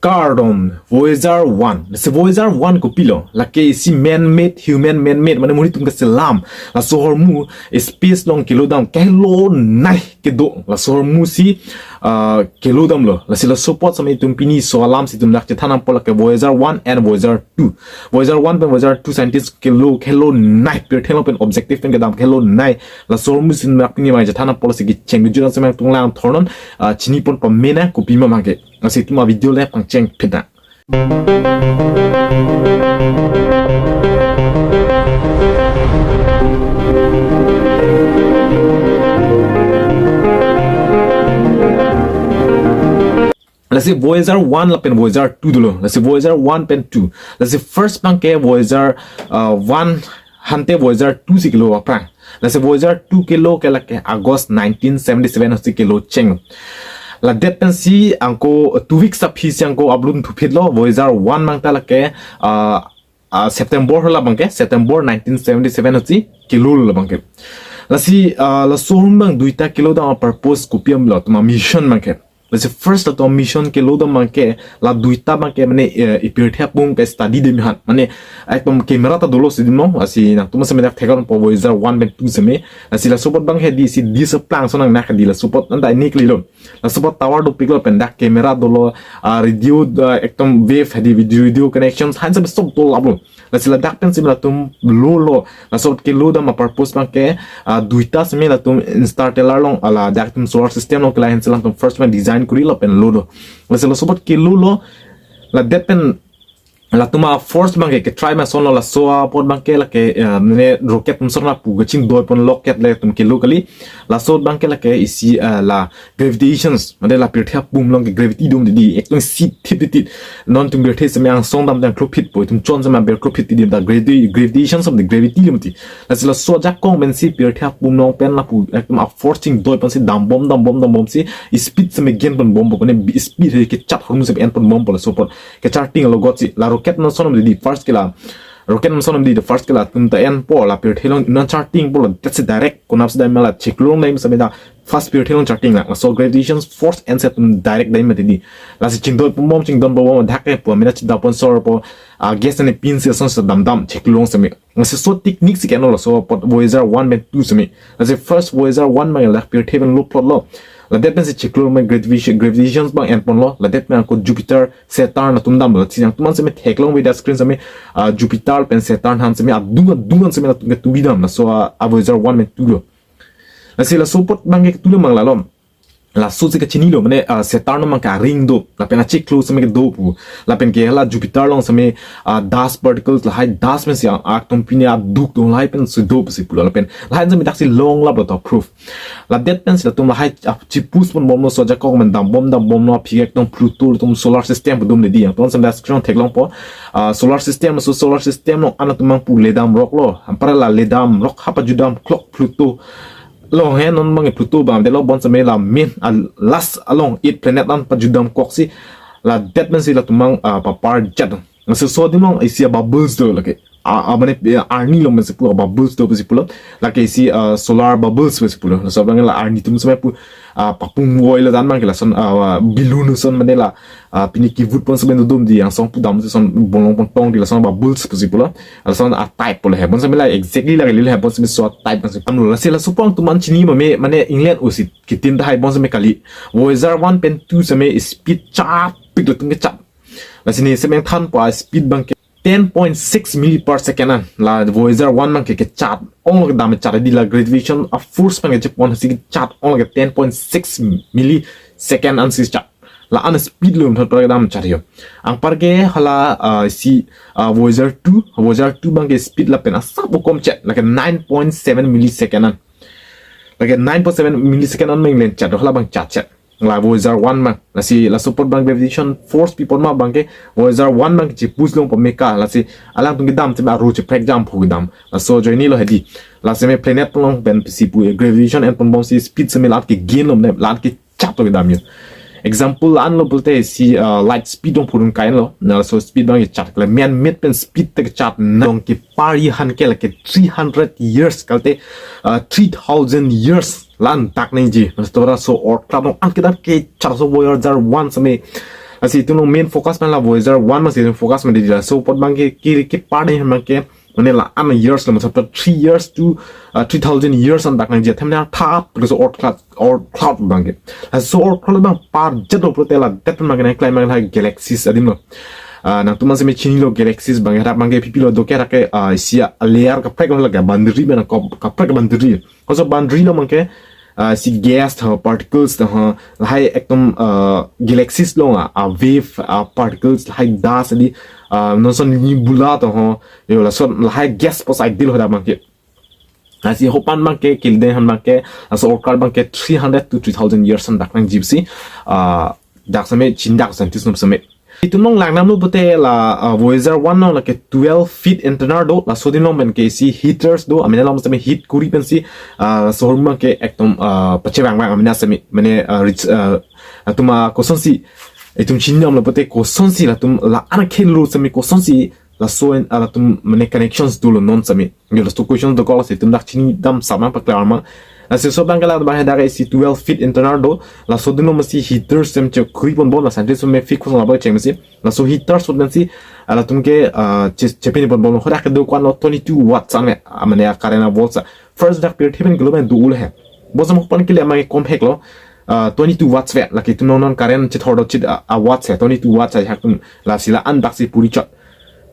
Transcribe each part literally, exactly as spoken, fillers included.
Kardom, Voyager one. Lasi Voyager one kopilo? Lake isi man-made, human man-made, mane monit atum kaselam. Laso ahormu space along kelodam, kelonei kedo. Laso ahormu si, ah, kelodamlo. Lasi laso apot sitame itum pini laso alam si itum dak chethan nangpo, lake Voyager one and Voyager two. Voyager one pen Voyager two scientist kelo, kelonei, pirthe along pen objective pen kedam kelonei. Laso ahormu si itum dak pini abang chethan nangpo, lasi kecheng video sitame itum lang thornon, ah, chinipon pame nang, kopima abangke. Lasi itum avideo le pangcheng phit nang. Lasi Voyager one lapen Voyager two dolo. Lasi Voyager one pen two. Lasi first abangke Voyager, uh, one hante Voyager two si kelo aphrang. Lasi Voyager two kelo ke lake August nineteen seventy-seven si kelo cheng. Ladet pensi anke two weeks aphi si anke upload thuphitlo. Voyager one abang ta lake, ah, ah, September hala abangke, September nineteen seventy-seven si kelo la abangke. Lasi, ah, laso ahormu abang duita kelodam apurpose kopi ma lo, latum amission abangke. Lasi first latum amission kelodam abangke, la duita abangke mane, eh, ipirthe apum ke study dem han. Mane, ekdom camera ta dolo si dim no, lasi nangtum sitame dak theklongpo Voyager one pen two sitame. Lasi laso apot abang hedi si dish aplang ason nangnak hedi, laso apot anta ini klilo. Laso apot tower dopiklo pen dak camera dolo, ah, radio, ah, ekdom wave hedi, video, radio connections han sitame sob dolo aplo. Lasi ladak pen sitame latum lolo. Laso apot kelodam apurpose abangke, ah, duita sitame latum interstellar along, ah, ladak atum solar system along kelai ahin si latum first pen design korilo pen lolo. Lasi laso apot kelolo, ladet pen latum aforce abangke ketry ma asonlo, laso apot abangke lake, eh, mane rocket atum ason lapu kachingdoiponlo, rocket le atum kelo kali. Laso abangke lake isi, eh, la gravitations, mane la pirthe apum along ke gravity dum didi, ekdom sip thip didi. Non itum pirthe sitame angsong damtang klophitpo, itum chon sitame aber klophit didi, ta gravity, gravitations of the gravity dum didi. Lasi laso ajakong pensi pirthe apum along pen lapu ekdom aforce chingdoiponsi dambom, dambom, dambomsi speed sitame gain ponbompo, mane speed he kechat ahormu sitame enponbompo laso apot. Kecharting alogot si, la rocket ason didi first ke la. Rocket ason didi first ke latum ta enpo, la pirthe along nangchartingpo, ladet si direct konatsi dam ma, la chiklo along dam sitame ta first pirthe along charting la. Laso gravitations force en si atum direct dam mati didi. Lasi chingdoiponbom, chingdoiponbom, dak ke pu, mane chingdoipon sorpo, ah, gas ne pinsi ason si damdam chiklo along sitame. Lasi laso technique si keno laso apot Voyager one pen two sitame. Lasi first Voyager one abang la pirthe pen loplotlo. Ladet pensi chiklo along gravitation, gravitations abang enponlo. Ladet pen anke Jupiter, Saturn atum damlo. Lasi nangtum sitame theklong ave dak screen sitame, ah, Jupiter pen Saturn han sitame adung adung an sitame latum ketubi dam. Laso, ah, Voyager one pen two lo. Lasi laso apot abangke ketudam abang lalo. Laso si kachinilo, mane, ah, Saturn abangke aring do, lapen achiklo sitame kedo pu. Lapen ke hala Jupiter along sitame, ah, dust particles lahai, dust pensi, ah, atum pine aduk do lahai pensi do pusi pulo, lapen lahai sitame daksi longlaplo to proof. Ladet pensi latum lahai, ah, chipusponbomlo, laso ajakong pen dambom, dambomlo, aphi ekdom Pluto atum solar system pu dum didi, nangtum sitame dak screen theklongpo, ah, solar system, laso solar system along an atum abang pu ledamroklo, anparke la ledamrok ha pajudamkok Pluto along he, non abang Pluto abang detlo, bonsitame la main, ah, last along eight planet an pajudamkoksi, ladet pensi latum abang, ah, paparjat. Laso adim along isi a-bubbles do lake. Ah, ah, mane, eh, arni along pensi pu a-bubbles do pensi pulo. Lake isi, ah, solar bubbles pensi pulo. Laso abang la arni atum sitame pu, ah, papung voilo dan abangke lason, ah, balloon ason mane la, ah, pine kivutpon sitame dodum didi, angsong pudam si ason bolongpon tong didi, lason bubbles pensi pulo. Lason a-type pulo he. Bonsitame la exactly lake lilo he, bonsitame laso a-type pensi damlo. Lasi laso apot nangtum chinima me, mane England usi kitin tahai bonsitame kali. Voyager one pen two sitame speed chatpiklo, latum kechat. Lasi ne sitame thanpo a-speed abangke ten point six milli per second an. La Voyager one abangke kechat onglo, kedam chat didi, la gravitation a-force abangke chepon si kechat onglo ke ten point six millisecond an si chat. La an speed lo thot para kedam chat yo. Anparke hala, ah, si, ah, Voyager two, Voyager two abangke speed lapen asap ukom chat, lake nine point seven millisecond an. Lake nine point seven millisecond an menglen chat, hala abang chat chat. La Voyager one abang. Lasi laso apot abang gravitation force pipon ma abangke Voyager one abangke chipus longpo meka. Lasi alangtum kedam sitame aro cheprek jam phu kedam. Laso ajoinelo hedi. Lasi me planet along pensi pu gravitation enponbomsi speed sitame la-an ke gain lo, la-an kechat to kedam yo. Example la-anlo pulote si, ah, light speed along phurun kainlo. Laso speed abangke chat, la man-made pen speed ta kechat, along kepari han ke lake three hundred years kalte, ah, three thousand years la-an dak nangji. Laso atora laso Earth along an kedam kechat, laso Voyager one sitame Lasi itum along main focus pen la Voyager one abangsi itum focus pen dei, laso apot abangke ke, kepar dei abangke mane la-an years lo, matlab three years to, uh, three thousand years an dak nangji, athema nang tha, because oort cloud, oort cloud abangke. Laso oort cloud abang parjat lo pulote ladak abangke nangklang abang la galaxies adim lo. Uh, nangtum an seme chinilo galaxies abangke, hadak abangke pipilo doke, hadak ke, uh, isi a layer kaprek lo, lake boundary, mane kap-, kaprek boundary. Koso boundary lo abangke, uh, isi gas tho, particles tho, lahai ekdom, uh, galaxies along a, a wave, a particles, lahai dust adi, uh, non ason nebula tho, yo lason lahai gas pusi dei lo hadak abangke. Lasi hopan abangke, kildeng han abangke, laso oort cloud abangke three hundred to three thousand years an dak nangji pusi, uh, dak seme chindak scientist atum seme. Itum along langdamlo pulote la, uh, Voyager one along lake twelve feet antenna do, laso adim along penke isi heaters do, amena along seme heat kuri pensi, uh, laso ahormu abangke ekdom, uh, pachevang vang amena seme, mane, uh, rich, uh, atum a kosonsi, itum chinidamlo pulote kosonsi latum la-an khelo seme kosonsi laso en, ah, latum mane connections dolo non seme. Yo, laso questions dokok, lasi itum dak chinidam samang paklar mang. Lasi laso abangke la abang hadak isi twelve feet antenna do, laso adim along masi heaters seme chekuri ponbom, la scientist seme fix kosong abang cheng masi. Laso heaters apot pensi, ah, latum ke, ah, che-, chepini ponbom, hadak kedo ko-an lo twenty-two watts an, ah, mane a current a volts a. First dak pirthe pen kelo pen do ul he. Bonsam hopan kele amang komhek lo, ah, twenty-two watts ve, lake itum non current chethor do chit a, a watts he, twenty-two watts a, hadak atum lasi la-an daksi puri chot.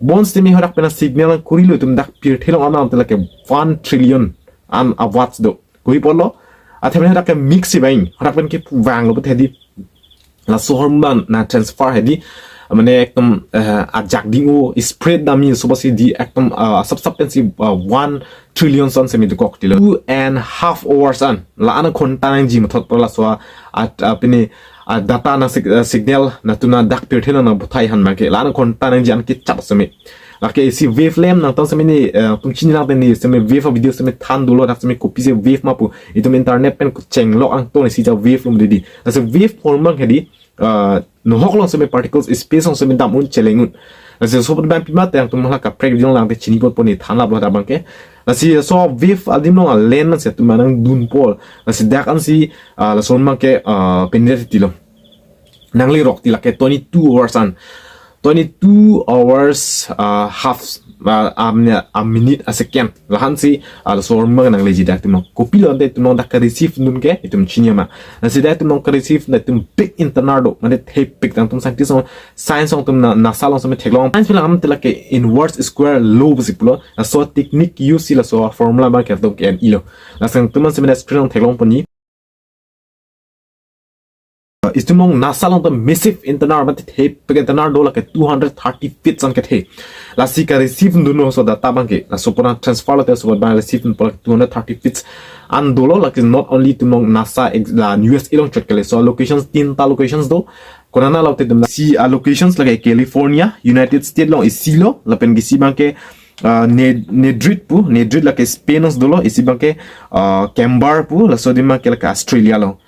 Bonsitame hadak pen a signal kurilo itum dak pirthe along amang te lake one trillion an a watts do. Kuri ponlo, athema hadak ke mix si vang, hadak penke vanglo pulote dei. Laso ahormu abang nang transfer hedi, mane ekdom, eh, ajak ding o, spread dam-i, laso pusi dei ekdom, eh, asap sap pensi, eh, one trillion an seme dokok tilo. Two and half hours an, la-an aghonta nangji mathot pulo laso a, at, ah, pini, ah, data nang sig-, ah, signal nangtum a dak pirthe along nangpathai han abangke, la-an aghonta nangji an kechap seme. Lake isi wavelength nangtum seme ne, eh, nangtum chini lang te ne seme wave a video seme than dolo, dak seme kopisi wave ma pu. Itum internet pen kecheng lok angtong isi ja wave lo dei dei. Lasi wave ahormu abang hedi, uh, nohok along seme particles space along seme dam un cheleng un. Lasi laso apot abang pima te nangtum hala kaprek video lang te chini ponpo ne than laplo hadak abangke. Lasi laso wave adim along a length ansi itum nangdun pol. Lasi dak ansi, uh, laso ahormu abangke, uh, penetrate tilo. Nanglerok ti lake twenty-two hours an. Twenty-two hours, uh, half, uh, a minute, a minute, a second. Lahansi, uh, laso ahormu abang nangleji dak itum along. Kopilo ante itum along dak ke-receive dun ke, itum chini ma. Lasi dak itum along ke-receive, dak itum big antenna do, mane thepik, nangtum scientist along, science along atum na, NASA along seme theklong. Science pen lang te lake inverse square law pusi pulo. Laso technique use si laso formula abang ke atum ke-en-ilo. Lasi nangtum an seme dak screen along theklong ponji. Uh, itum along NASA along ta massive antenna, mane thepik antenna do, lake two hundred thirty feet an kethe. Lasi ke-receive dunlo laso data abangke. Laso apot transfer lo te laso apot abang receive dunpo, lake two hundred thirty feet an dolo, lake not only itum along NASA ex-, la U S A along chot kali, laso locations, tinta locations do. Konat lo te itum, isi, ah, locations lake California, United States along isi lo, lapen ke isi abangke, ah, Ne-, Madrid pu, Madrid lake Spain along dolo, isi abangke, ah, Camber pu, laso adim abangke lake Australia lo.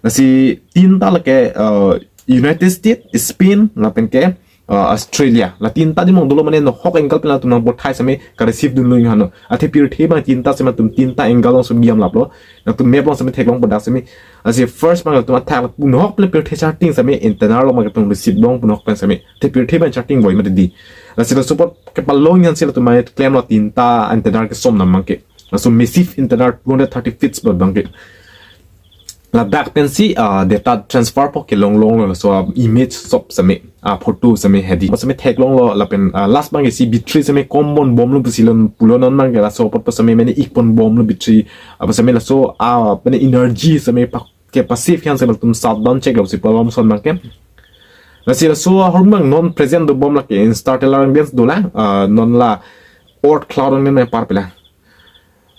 Lasi tinta lake, ah, United States, Spain, lapen ke, ah, Australia. La tinta adim along dolo, mane nohok angle pen latum nangpathai seme ke-receive dunlo inghan lo. Athe pirthe abang tinta seme nangtum tinta angle along seme biam laplo. Nangtum map along seme theklong pu dak seme. Lasi first abang latum athak pu nohok pen pirthe charting seme antenna along abang latum receive long pu nohok pen seme. Athe pirthe abang charting voi mati dei. Lasi laso apot kepalong inghan si latum mai klemlo tinta antenna kesom dam abangke. Laso massive antenna two hundred thirty feet abangke. Ladak pensi, ah, data transfer po kelong longlo, laso, ah, image sop seme, ah, photo seme hedi. Seme theklonglo lapen, ah, last abangke isi battery seme kom ponbomlo pusi lon pulo non abangke, laso apot seme mane ik ponbomlo battery. Apa seme laso, ah, mane energy seme pa-, ke-pasave inghan seme latum shutdown cheklo pusi pulo ason abangke. Lasi laso ahormu abang non present dobom lake interstellar ambience dolang, ah, non la oort cloud an ne par pela.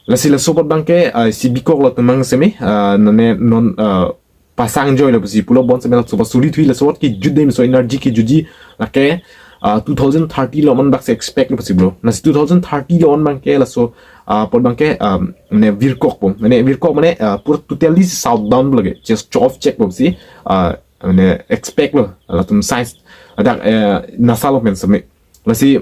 Lasi laso apot abangke, ah, isi bikok latum abang seme, ah, nane non, ah, pasang joilo pusi pulo, bonsitame laso apot suri thui, laso apot kejut dei, laso energy kejutji lake, ah, two thousand thirty along an dak si expect lo pusi pulo. Lasi two thousand thirty along an abangke laso, ah, apot abangke, ah, mane virkokpo. Mane virkok mane, ah, pura totally shutdown lake. Just off chekpo pusi, ah, mane expect lo latum science. Dak, eh, NASA along pen seme. Lasi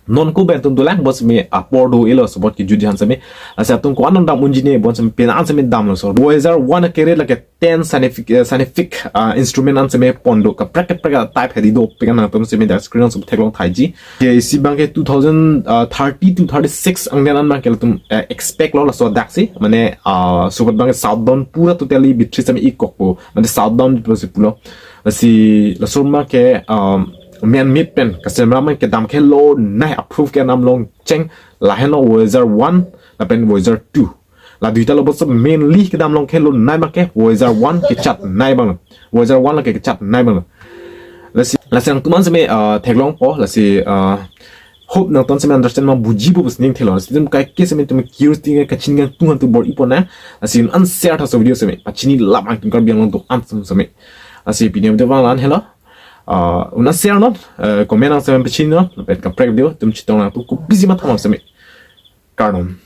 Non ko ben atum dolang, bonseme apor do-elo, laso apot kejut aphan seme. Lasi atum ko-an dam unji ne, bonseme pena an seme damlo laso. Voyager one ke-rate lake ten scientific, eh, scientific, ah, instrument an seme pon do, kaprek kaprek a-type hedi do, pen nangtum seme dak screen an seme theklong thaiji. Ke isi abangke two thousand thirty to thirty-six angdeng an abangke latum, eh, expect lo laso adak si, mane, ah, laso apot abangke shutdown pura totally battery seme ikkokpo, mane shutdown pusi pulo. Lasi laso abangke, ah, man-made pen, kasemra man kedam kelonei, approve kenam longcheng, lahenlo Voyager one, lapen Voyager two. La duita lo, bonseme mainly kedam long kelonei abangke Voyager one kechatnei abang. Voyager one lake kechatnei abang. Lasi, lasi nangtum an seme, ah, theklongpo, lasi, ah, hope nangtum seme understand ma bujipo pusi ning thelo. Lasi itum kaike seme itum curiosity kachini kangtung an tu bor-ipo na. Lasi un-an share tha laso video seme, pachini lap nangtum Karbi Anglong atum an seme seme. Lasi pini video abang la-an helo. Ah, un-an share non, eh, comment nang seme pachini non, lapen kaprek video itum chetong nangtum kopisi matha ma seme. Kardom.